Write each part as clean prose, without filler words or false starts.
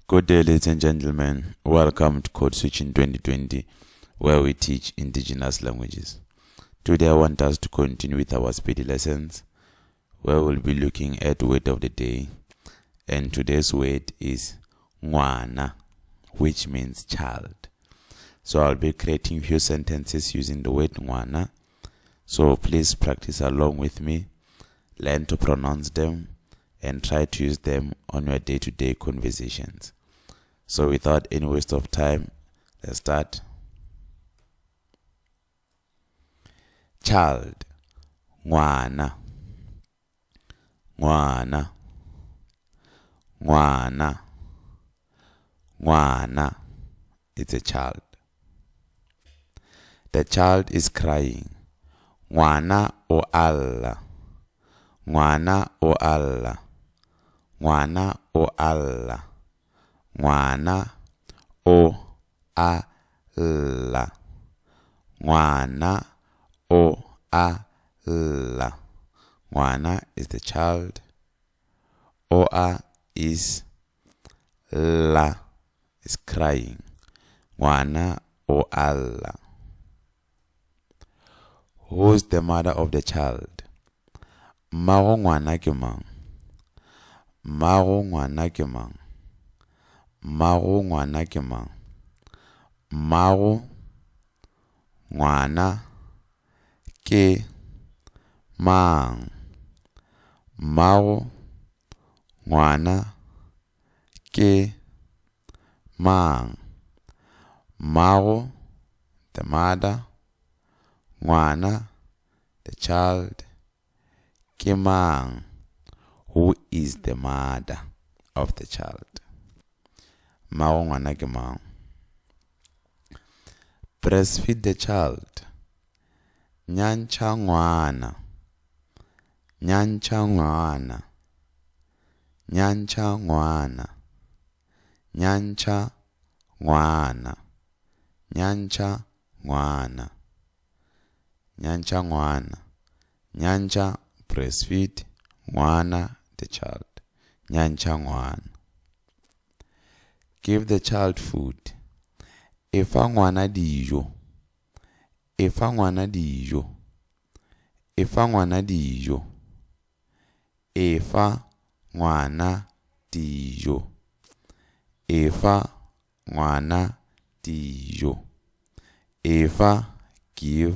Good day, ladies and gentlemen. Welcome to Code Switching 2020, where we teach indigenous languages. Today, I want us to continue with our Sepedi lessons, where we'll be looking at word of the day. And today's word is ngwana, which means child. So I'll be creating few sentences using the word ngwana. So please practice along with me, learn to pronounce them, and try to use them on your day-to-day conversations. So without any waste of time, let's start. Child, ngwana, ngwana, ngwana, ngwana. It's a child. The child is crying. Ngwana o alla. Ngwana o alla. Ngwana o alla. Ngwana o a lla. Ngwana o a lla. Ngwana is the child. O a is lla is crying. Ngwana o a lla. Who's the mother of the child? Mmago ngwana ke mang? Mmago ngwana ke mang? Mmago ngwana ke mang? Mmago ngwana ke mang? Mmago ngwana ke mang? Mmago, the mother, ngwana, the child, ke mang? Who is the mother of the child? Mmago ngwana ke mang? Breastfeed the child. Nyantšha ngwana. Nyantšha ngwana. Nyantšha ngwana. Nyantšha ngwana. Nyantšha ngwana. Nyantšha ngwana. Nyantšha, breastfeed, ngwana, the child. Nyantšha ngwana. Give the child food. Efa ngwana dijo. Efa ngwana dijo. Efa ngwana dijo. Efa ngwana dijo. Efa ngwana dijo. Efa, give,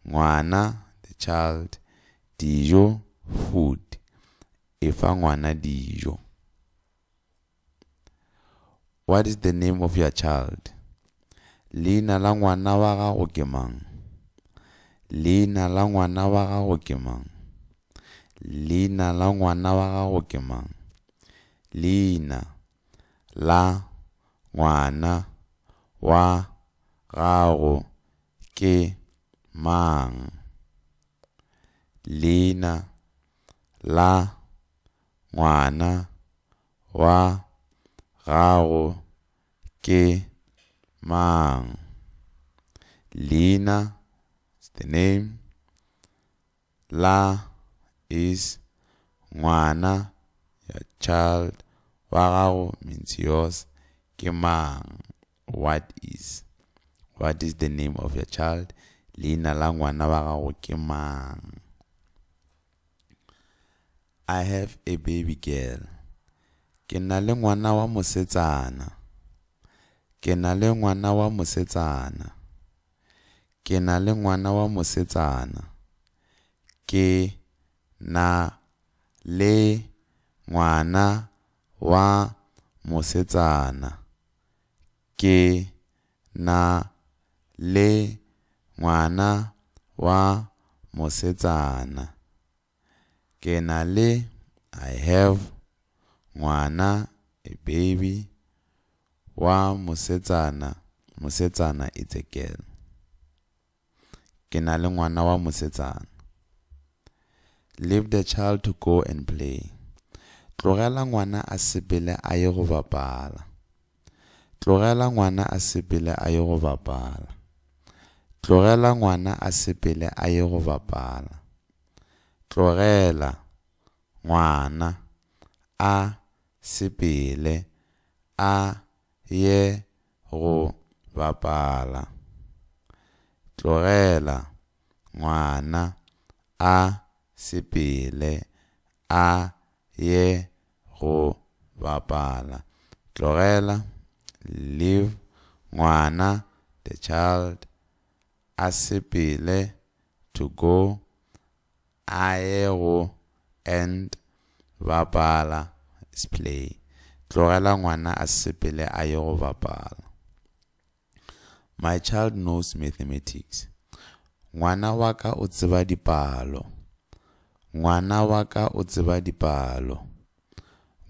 ngwana, the child, dijo, food. Efa ngwana dijo. What is the name of your child? Leina la ngwana wa gago ke mang? Leina la ngwana wa gago ke mang? Leina la ngwana wa gago ke mang? Leina la ngwana wa gago ke mang? Leina la ngwana wa gago ke mang? Leina is the name. La is ngwana, your child. Wa gago means yours. Ke mang? What is? What is the name of your child? Leina la ngwana wa gago ke mang? I have a baby girl. Ke na le ngwana wa mosetsana. Ke na le ngwana wa mosetsana. Ke na le ngwana wa mosetsana. Ke na le ngwana wa mosetsana. Ke na le ngwana wa mosetsana. Ke na le, I have, ngwana, a baby, wa mosetsana. Mosetsana it's a girl. Ke na le ngwana wa mosetsana. Leave the child to go and play. Tlogela ngwana a sepele a ye go bapala. Tlogela ngwana a sepele a ye go bapala. Tlogela ngwana a sepele a ye go bapala. Tlogela ngwana a sepele a ye go bapala. Tlogela ngwana a sepele a ye go bapala. Tlogela, leave, ngwana, the child, a sepele, to go, a ye go, and, bapala, is play. Tlogela ngwana a sepele a ye go bapala. My child knows mathematics. Ngwana wa ka o tseba dipalo. Ngwana wa ka o tseba dipalo.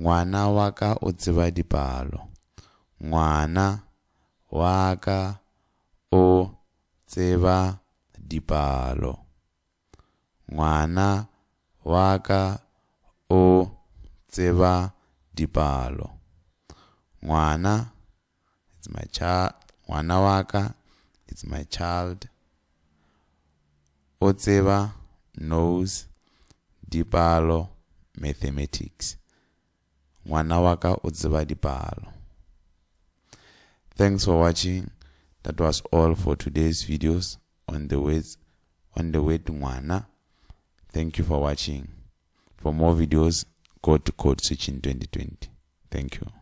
Ngwana wa ka o tseba dipalo. Ngwana wa ka o tseba dipalo. Ngwana wa ka o tseba dipalo. Ngwana it's my child. Ngwana wa ka it's my child. O tseba knows dipalo mathematics. Ngwana wa ka o tseba dipalo. Thanks for watching. That was all for today's videos on the words on the word ngwana. Thank you for watching. For more videos, go to Code Switching 2020. Thank you.